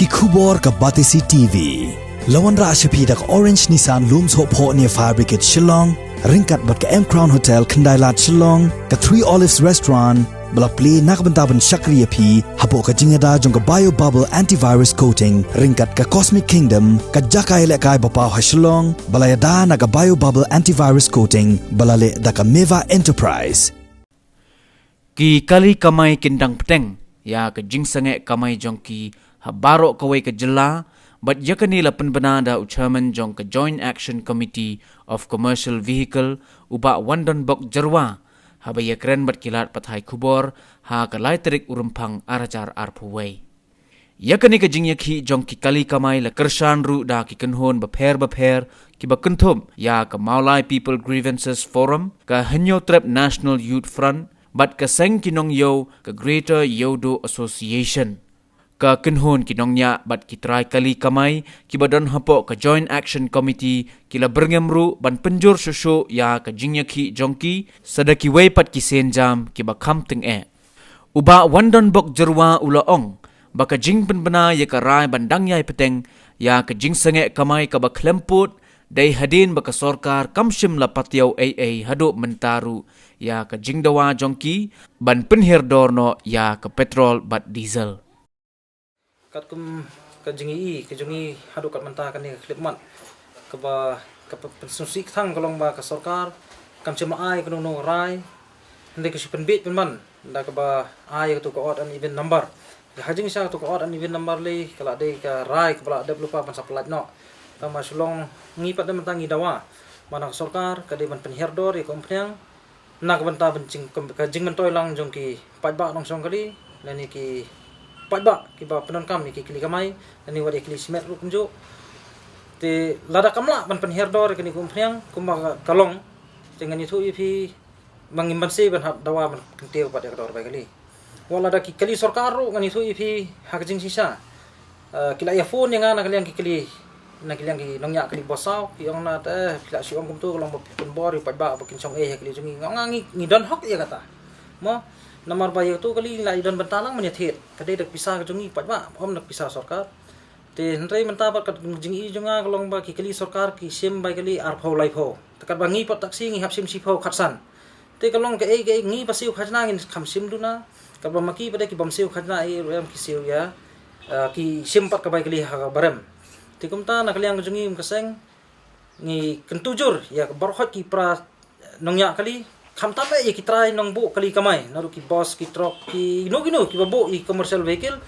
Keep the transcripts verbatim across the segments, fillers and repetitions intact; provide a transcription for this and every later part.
Ki khubor ka Batesi T V. La wanrah sha phi da ka Orange Nissan Lum Sohphoh near Fire Brigade Shillong, ryngkat bad ka M Crown Hotel Khyndailad Shillong, ka Three Olives Restaurant, ba la plie na ka bynta ban shakri ïa phi hapoh ka jingïada jong ka Bio Bubble Antivirus Coating, ryngkat ka Cosmic Kingdom, ka jaka ïalehkai ba paw ha Shillong, ba la ïada na ka Bio Bubble Antivirus Coating, ba la leh da ka Meva Enterprise. Ki kali kamai kin dang bteng ïa ka jingsangeh kamai jong ki ha baroh kawei ka jylla, bad ïa kane la pynbna da u chairman jong ka Joint Action Committee of Commercial Vehicle, u Bah Wandonbok Jyrwa, haba ïakren bad ki lad pathai khubor ha ka lai tarik u Rymphang ar hajar arphew wei. Ïa kane ka jingïakhih jong ki kali kamai la kyrshan ruh da ki kynhun bapher bapher, kiba kynthup ïa ka Mawlai People Grievances Forum, ka Hynñiewtrep National Youth Front, bad ka seng ki nongïew ka Greater Ïewduh Association. Ka kynhun ki nongñiah bad ki trai kali kamai kiba don hapoh ka Joint Action Committee ki la byrngem ruh ban pynjur shuh shuh ïa ka jingïakhih jong ki, sa da kiwei pat ki sienjam kiba kham tyngeh. U Bah Wandonbok Jyrwa u la ong ba ka jingpynbna ïa ka rai ban dang ïai bteng ïa ka jingsangeh kamai kaba khlem pud, dei hadien ba ka sorkar kam shym la patiaw ei ei haduh mynta ruh ïa ka jingdawa jong ki ban pynhiar dor noh ïa ka petrol bad diesel. Katkum ka jingïohi ka jong ngi haduh kat mynta kane ka khyllipmat, kaba ka pynsngewsih ka thang ka long ba ka sorkar kam shym la ai kano kano ka rai. Hynrei ka shu pynbiej pynban da kaba ai kato ka odd and even number. Ha jingshisha kato ka odd and even number lei ka la dei ka rai kaba la dep lypa ban sa pyllait noh. Tangba shu long ngi pat da mynta ngi dawa ba na ka sorkar ka dei ban pynhiar dor ïa ka umphniang na ka bynta ban jing, ka jingmyntoi lang jong ki paidbah nongshong kali, lane ki paidbah kiba pyndonkam ïa ki kali kamai, lane wat ïa ki kali shimet ruh kumjuh. Te lada kam lah ban pynhiar dor ïa kane ka umphniang kumba ka, ka long, te ngan ïathuh ïa phi ba ngim banse ban hap dawa ban kyntiew pat ïa ka dor bai kali. Wat lada ki kali sorkar ruh ngan ïathuh ïa phi ha ka jingshisha. Eh, ki la ïa phone ïa nga na ka liang ki kali, na ka liang ki nongñiah kali Bhasau, ki ong na te phi la shu ong kumto ka long ba phi pynbor ïa u paidbah ba kin shong ei ha kali jong ngi. Nga ong nga ngi, ngi don hok ïa kata. Mo, namar ba ïa kato kali ngi la ïa don bynta lang ban ïa thied. Ka dei da ka pisa ka jong ngi paidbah, ym da ka pisa sorkar. Te hynrei mynta pat ka jingïohi jong nga ka long ba ki kali sorkar ki shim bai kali arphew laiphew. Te katba ngi pat taksi ngi hap shim shiphew khatsan. Te ka long kaei kaei ngi ba siew khajna ngin kham shim duna. Katba ma ki pat de ki bym siew khajna ei ruh em ki siew ïa, eh, ki shim pat ka bai kali ha ka barem. Te kumta na ka liang ka jong ngi kum ka seng ngi kyntu jur ïa ka baroh ki para nongñiah kali. Khamtam eh ïa ki trai nongbuh kali kamai. Naduh ki bus, ki truck, kino kino kiba buh ïa ki commercial vehicle.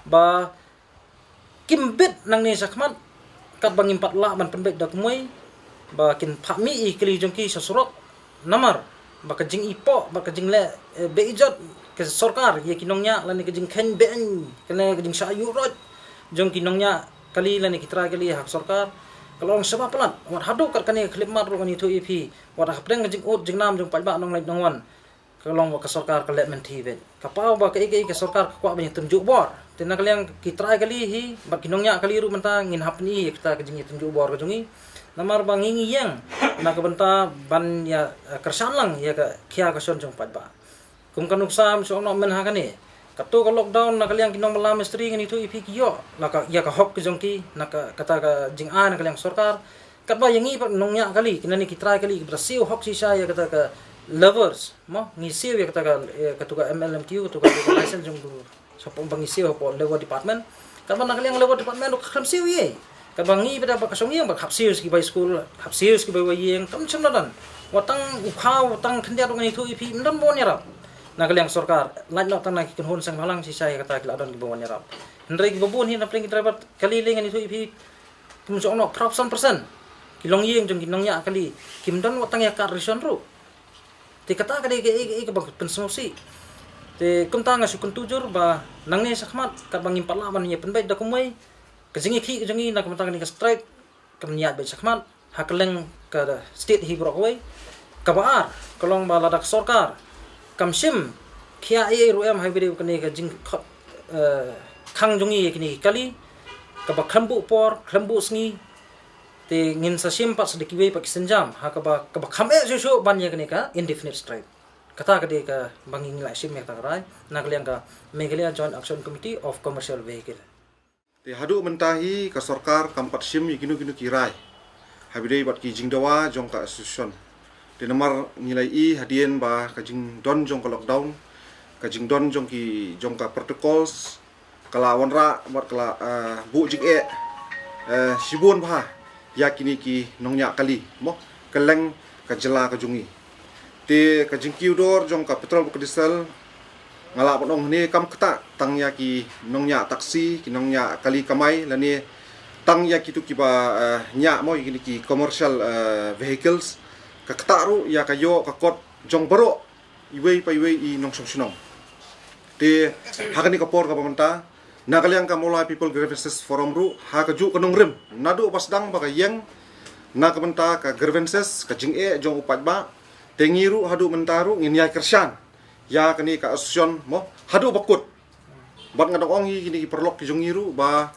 Ba kim bit nangne shakhmat, katba ngim pat lah ban pynbeit da kumwei, ba kin phah mih ïa ki kali jong ki sha surok, namar ba ka jingïohi, ba ka jingleh, eh, beijot ka sorkar ïa ki nongñiah lane ka jingkheiñ beiñ, kane ka jingshah ïuh roit jong ki nongñiah kali lane ki trai kali ha ka sorkar ka long shaba palat, wat haduh kat kane ka khyllipmat ruh ngan ïathuh ïa phi, wat hapdeng ka jingud jingnam jong paidbah nongleit nongwan. Ka long ba ka sorkar ka leh mynthi beit. Ka paw ba kaei kaei ka sorkar ka kwah ban ïa tynjuh bor. Te na ka liang ki trai kali hi, bad ki nongñiah kali ruh mynta ngin hap pyni ïa kata ka jingïatynjuh bor ka jong ngi. Namar ba ngi ngi ïeng na ka bynta ban ïa, eh, kyrshan lang ïa ka khia ka shon jong paidbah. Kum ka nuksa ym shong noh mynha kane. Kato ka lockdown na ka liang ki nongbylla mistri ngan ïathuh ïa phi ki ïoh la ka, ïa ka hok ka jong ki na ka, kata ka jingai na ka liang sorkar. Katba ïa ngi pat nongñiah kali, kine ki trai kali, kiba siew hok shisha ïa kata ka labour, mo, ngi siew ïa kata ka, ïa katu ka M L M T U, katu ka license jong u, sa pom ba ngi siew hapoh Labour Department. Katba na ka liang Labour Department ruh kam siew ïa. Katba ngi pat ba ka shong ïing ba hap siew ki bai skul, hap siew ki bai wai ïing, kam shym la don. Wat tang u khaw, wat tang khyndiat ruh ngan ïathuh ïa phi, ym don ba wan ïarap. Na ka liang sorkar, lait noh tang na ki kynhun seng bhalang shisha ïa kata ki la don kiba wan ïarap. Hynrei kiba bun hi na pdeng ki driver kali lei ngan ïathuh ïa phi, kum shong noh phra phew san percent ki longïing jong ki nongñiah kali kim don wat tang ïa ka ration ruh. Te kata ka dei kaei kaei kaba pynsngewsih. Te kumta nga shu kyntu jur ba nangne shakhmat katba ngim pat lah ban ïa pynbeit da kumwei, ka jingïakhih ka jong ngi na ka bynta kane ka strike kan ïaid beit shakhmat ha kylleng ka state hi baroh kawei. Kaba ar ka long ba lada ka sorkar kam shim khia ei ei ruh em ha kaba ïadei kane ka jingkhot, eh, khang jong ngi ïa kine ki kali, kaba khlem buh por khlem buh sngi, te ngin sa shim pat sa da kiwei pat ki sienjam ha kaba, kaba kham eh shuh shuh ban ïa kane ka indefinite strike. Kata ka dei kaba ngi ngi la shim ïa kata ka rai na ka liang ka Meghalaya Joint Action Committee of Commercial Vehicle. Te haduh mynta hi ka sorkar kam pat shim ïa kino kino ki rai ha ba ïadei bad ki jingdawa jong ka association. Te namar ngi la ïohi hadien ba ka jingdon jong ka lockdown, ka jingdon jong ki, jong ka protocols, ka la wanrah bad ka la, eh, buh jingeh, eh, shibun bha ïa kine ki nongñiah kali, mo, kylleng ka jylla ka jong ngi. Te ka jingkiew dor jong ka petrol bad ka diesel, nga lah ban ong hangne, kam ktah tang ïa ki nongñiah taxi, ki nongñiah kali kamai, lane tang ïa kitu kiba, eh, ñiah, mo, ïa kine ki commercial, eh, vehicles. Ka ktah ruh ïa ka ïoh ka kot jong baroh iwei pa iwei i nongshong shnong. Te ha kane ka por kaba mynta, na ka liang ka Mawlai People Grievances Forum ruh, ha kajuh ka nongrim, naduh ba sdang ba ka ïeng na ka bynta ka grievances, ka jingeh jong u paidbah, te ngi ruh haduh mynta ruh ngin ïai kyrshan ïa kane ka association, mo, haduh ba kut. Bad nga dang ong hi kine ki paralok ki jong ngi ruh ba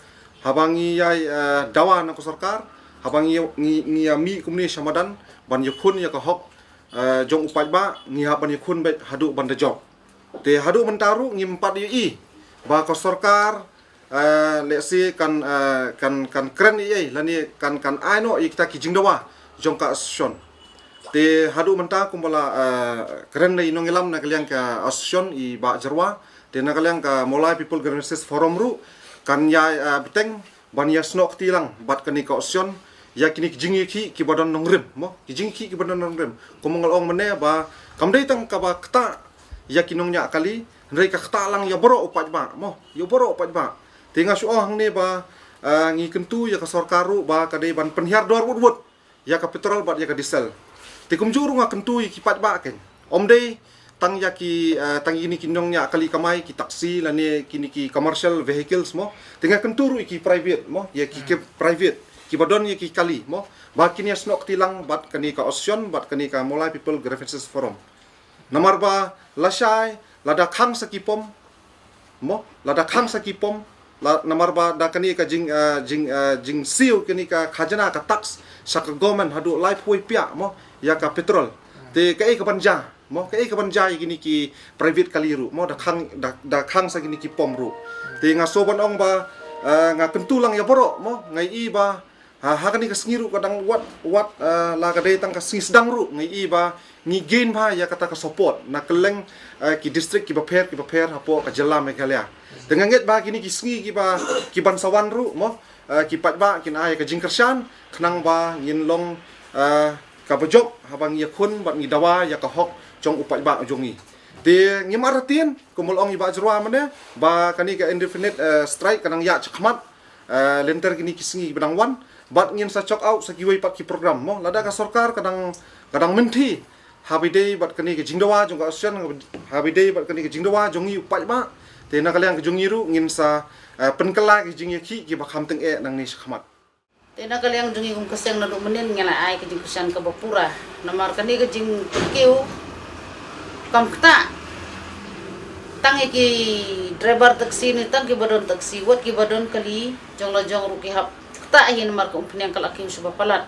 haba ngi ïai, eh, dawa na ka sorkar, haba ngi, ngi, ngi ïa mih kumne sha madan ban ïakhun ïa ka hok, eh, jong u paidbah, ngi hap ban ïakhun beit haduh ban da jop. Te haduh mynta ruh ngim pat ïohi ba ka sorkar, eh, lehse kan, eh, kan, kan kren ei ei lane kan, kan ai noh ïa kita ki jingdawa jong ka association. Te haduh mynta kumba la, eh, kren da i nongïalam na ka liang ka association, i Bah Jyrwa, te na ka liang ka Mawlai People Grievances Forum ruh kan ïai, eh, bteng ban ïasnoh kti lang bad kane ka association ïa kine ki jingïakhih kiba don nongrim, mo, ki jingïakhih kiba don nongrim. Kumba nga la ong mynne ba kam dei tang kaba ktah ïa ki nongñiah kali, hynrei ka ktah lang ïa baroh u paidbah, mo, ïa baroh u paidbah. Te nga shu ong hangne ba, eh, ngi kyntu ïa ka sorkar ruh ba ka dei ban pynhiar dor wut wut ïa ka petrol bad ïa ka diesel. Te kumjuh ruh nga kyntu ïa ki paidbah, kan ym dei tang ïa ki, eh, tang ïa kine ki nongñiah kali kamai, ki taxi lane kine ki commercial vehicles, mo. Te nga kyntu ruh ïa ki private, mo, ïa ki, ki private kiba don ïa ki kali, mo, ba kin ïasnoh kti lang bad kane ka association, bad kane ka Mawlai People Grievances Forum. Namar ba lashai lada khang sa ki pom, mo, lada khang sa ki pom, la, namar ba da kane ka jing, eh, jing, eh, jingsiew kane ka khajna, ka tax sha ka government haduh laiphew wei piah, mo, ïa ka petrol. Te kaei kaban jia, mo, kaei kaban jia ïa kine ki private kali ruh, mo, da khang, da, da khang sa kine ki pom ruh. Te nga shu ban ong ba, eh, nga kyntu lang ïa baroh, mo, nga ïohi ba ha, ha kane ka sngi ruh ka dang wat, wat, eh, la ka dei tang ka sngi sdang ruh, nga ïohi ba ngi gain bha ïa kata ka support na kylleng, eh, ki district kiba pher, kiba pher hapoh ka jylla Meghalaya. Te nga ngeit ba kine ki sngi kiba, kiban sa wan ruh, mo, eh, ki paidbah kin ai ka jingkyrshan khnang ba ngin long, eh, kaba jop haba ngi ïakhun bad ngi dawa ïa ka hok jong u paidbah jong ngi. Te ngim artatien, kumba la ong i Bah Jyrwa mynne, ba kane ka indefinite, eh, strike ka nang ïaid shakhmat, eh, lynter kine ki sngi ba dang wan, bad ngin sa chok out sa kiwei pat ki program, mo. Lada ka sorkar ka dang, ka dang mynthi ha ba ïadei bad kane ka jingdawa jong ka association, ha ba ïadei bad kane ka jingdawa jong ngi u paidbah, te na ka liang ka jong ngi ruh ngin sa, eh, pynkylla ki jingïakhih kiba kham tyngeh nangne shakhmat. Te na ka liang jong ngi kum ka seng naduh mynnin ngi la ai ka jingkyrshan kaba pura. Namar kane ka jingkiew kam ktah tang ïa ki driver taxi ne tang kiba don taxi, wat kiba don kali jong la jong ruh ki hap ktah hi namar ka umphniang ka la kiew shaba palat.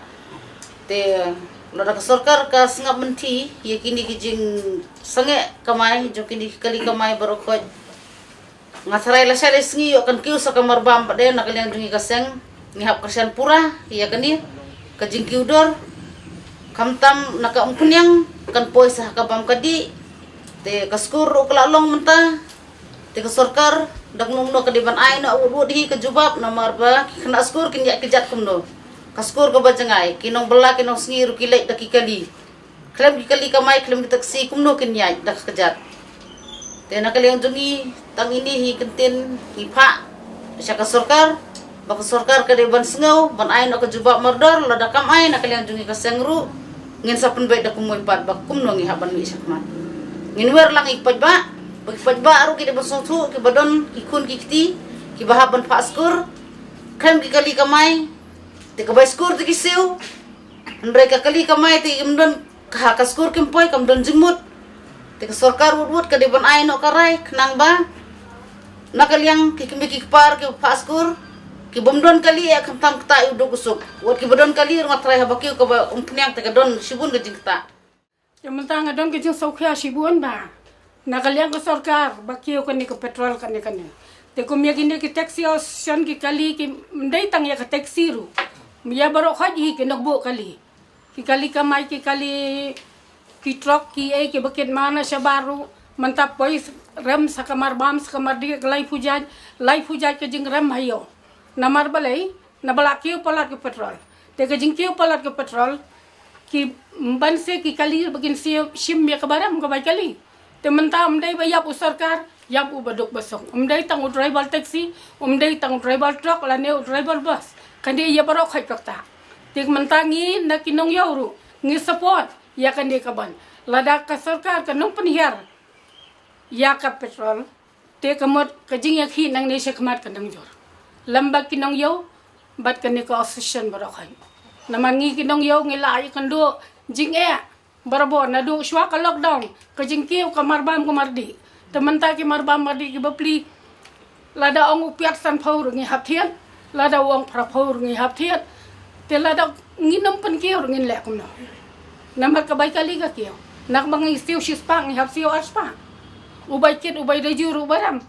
Te lada ka sorkar ka sngap mynthi ïa kine ki jingsangeh kamai jong kine ki kali kamai baroh khoit, nga tharai lashai lai sngi ïoh kan kiew sa ka marbam pat de. Na ka liang jong ngi ka seng ngi hap kyrshan pura ïa kane ka jingkiew dor, khamtam na ka umphniang kan poi sa ha ka bam ka dih. Te ka skur ruh ka la long mynta. Te ka sorkar da kumno kumno ka dei ban ai noh wut wut hi ka jubab, namar ba ki khynnah skur kin ïaid kjat kumno? Ka skur kaba jngai, ki nongbylla ki nongsngi ruh ki leit da ki kali. Khlem ki kali kamai, khlem ki taxi, kumno kin ïaid da ka kjat? Te na ka liang jong ngi tang ine hi kyntien ngi phah sha ka sorkar, ba ka sorkar ka dei ban sngew, ban ai noh ka jubab mardor. Lada kam ai, na ka liang jong ngi ka seng ruh ngin sa pynbeit da kumwei pat ba kumno ngi hap ban mih shakhmat. Ngin wer lang ïa ki paidbah, ba ki paidbah ruh ki dei ban sngewthuh, kiba don ki khun ki kti kiba hap ban phah skur. Khlem ki kali kamai, te ka bai skur te ki siew. Hynrei ka kali kamai te kim don, ha ka skur kim poi, kam don jingmut. Te ka sorkar wut wut ka dei ban ai noh ka rai khnang ba na ka liang ki kmie ki kpa kiba phah skur, ki bym don kali, eh, khamtam ktah ïa u duk u suk. Wat kiba don kali ruh nga tharai haba kiew kaba umphniang te ka don shibun ka jingktah. Te mynta nga don ka jingsngewkhia shibun ba na ka liang ka sorkar ba kiew kane ka petrol kane kane. Te kum ïa kine ki taxi association ki kali ki ym dei tang ïa ka taxi ruh. Ïa baroh khoit hi ki nukbuh kali. Ki kali kamai, ki kali, ki truck, ki ei, ki bakit mana shabar ruh. Mynta poi rem sa ka Marbam, sa ka Mardih, ka laiphew jait, laiphew jait ka jingrem ha ïew. Namar balei, naba la kiew palat ka petrol. Te ka jingkiew palat ka petrol, ki ban se ki kali ba kin shim ïa kaba rem ka bai kali. Te mynta ym dei ba ïap u sorkar, ïap u baduk basuk. Ym dei tang u driver taxi, ym dei tang u driver truck, lane u driver bus. Kane ïa baroh khoit ka kata. Te mynta ngi na ki nongïew ruh, ngi support ïa kane ka ban. Lada ka sorkar kan ym pynhiar ïa ka petrol, te ka mut ka jingïakhih nangne shakhmat kan nang jur. Lem bad ki nongïew, bad kane ka association baroh khoit. Namar ngi ki nongïew ngi la ai kynduh jingeh barabor naduh shuwa ka lockdown, ka jingkiew ka Marbam ka Mardih. Te mynta ki Marbam Mardih ki bapli, lada ong u piat sanphew ruh ngi hap thied, lada u ong phraphew ruh ngi hap thied. Te lada ngin ym pynkiew ruh ngin leh kumno? Namar ka bai kali ka kiew. Naba ngi siew shispah ngi hap siew arspah. U bai kit, u bai daju ruh u ba rem.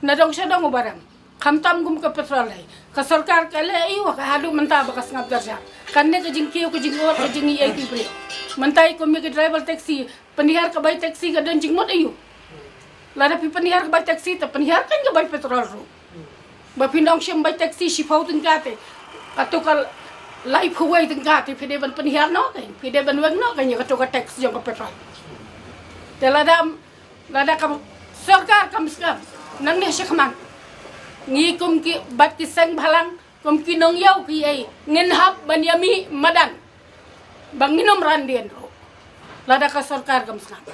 Na dong sha dong u ba rem. Khamtam kum ka petrol hi. Ka sorkar ka leh aïu ha ka haduh mynta ba ka sngap darja? Kane ka jingkiew, ka jingor, ka jingïeit ki briew. Mynta i kum ïa ki driver taxi, pynhiar ka bai taxi ka don jingmut aïu? Lada phi pynhiar ka bai taxi, te pynhiar kan ka bai petrol ruh. Ba phin ong shim bai taxi shiphew tyngka te, kato ka laiphew wei tyngka te phi dei ban pynhiar noh kan, phi dei ban weng noh kan ïa kato ka tax jong ka petrol. Te lada, lada ka sorkar kam sngap nangne shakhmat, ngi kum ki bad ki seng bhalang, kum ki nongïew ki ei, ngin hap ban ïa mih madan ba ngin ym ran dien ruh lada ka sorkar kam sngap.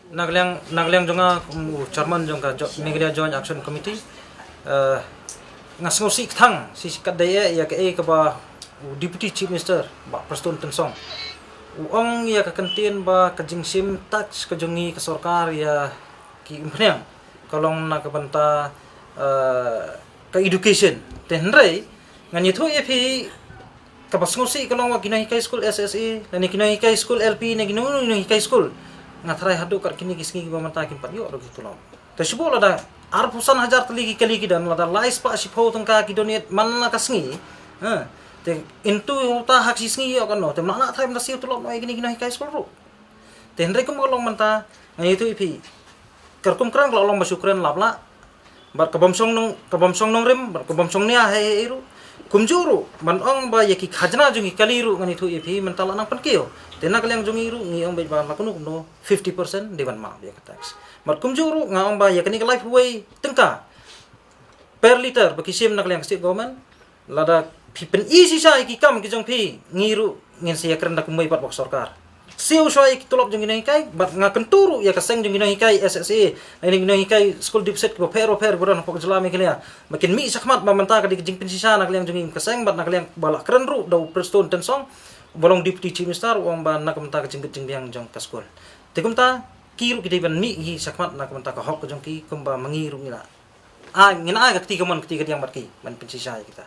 Na ka liang, na ka liang jong nga kum u chairman jong ka Jo-, Meghalaya Joint Action Committee, eh, nga sngewsih kthang shi shi katdei eh ïa kaei kaba u Deputy Chief Minister Bah Prestone Tynsong u ong ïa ka kyntien ba ka jingshim tax ka jong ngi ka sorkar ïa ki umphniang ka long na ka bynta, eh, ka education. Te hynrei ngan ïathuh ïa phi, kaba sngewsih ka long ba ki nonghikai skul S S A, lane ki nonghikai skul L P, ne ki nong, nonghikai skul. Nga tharai haduh kat kine ki sngi kiba mynta kim pat ïoh ruh ki tulop. Te shu buh lada arphew san hajar tylli ki kali ki don, lada lai spah shiphew tyngka ki donate man la ka sngi. Ha. Te into uta ha ka shi sngi ïoh katno, te ma la tharai mynta siew tulop noh ïa kine ki nonghikai skul ruh. Te hynrei kum ka long mynta, nga ïathuh ïa phi. Ka rukom krang ka la long ba shu kren lap lah. Bad ka bym shong nong, ka bym shong nongrim, bad ka bym shong nia hei hei ruh. Kumjuh ruh, ban ong ba ïa ki khajna jong ki kali ruh ngan ïathuh ïa phi mynta la nang pynkiew. Te na ka liang jong ngi ruh ngi ong beit ba la kumno kumno fifty percent dei ban map ïa ka tax. Bad kumjuh ruh nga ong ba ïa kane ka laiphew wei tyngka per litre ba ki shim na ka liang ka state government, lada phi pyni shisha ïa ki kam ki jong phi, ngi ruh ngin sa ïakren da kumwei pat bad ka sorkar. Siew shuwa ïa ki tulop jong ki nonghikai, bad nga kyntu ruh ïa ka seng jong ki nonghikai S S A, ïa ki nonghikai skul dipsit kiba pher ba pher kiba don hapoh ka jylla Meghalaya, ba kin mih shakhmat ba mynta ka dei ka jingpynshisha na ka liang jong ngi ka seng bad na ka liang ba la kren ruh da u Prestone Tynsong uba long Deputy Chief Minister, u ong ba na ka bynta ka jingbit jingbiang jong ka skul. Te kumta ki ruh ki dei ban mih hi shakhmat na ka bynta ka hok ka jong ki, kumba ma ngi ruh ngi la ai, ngin ai ka kti kamon kti kadiang bad ki ban pynshisha ïa kita.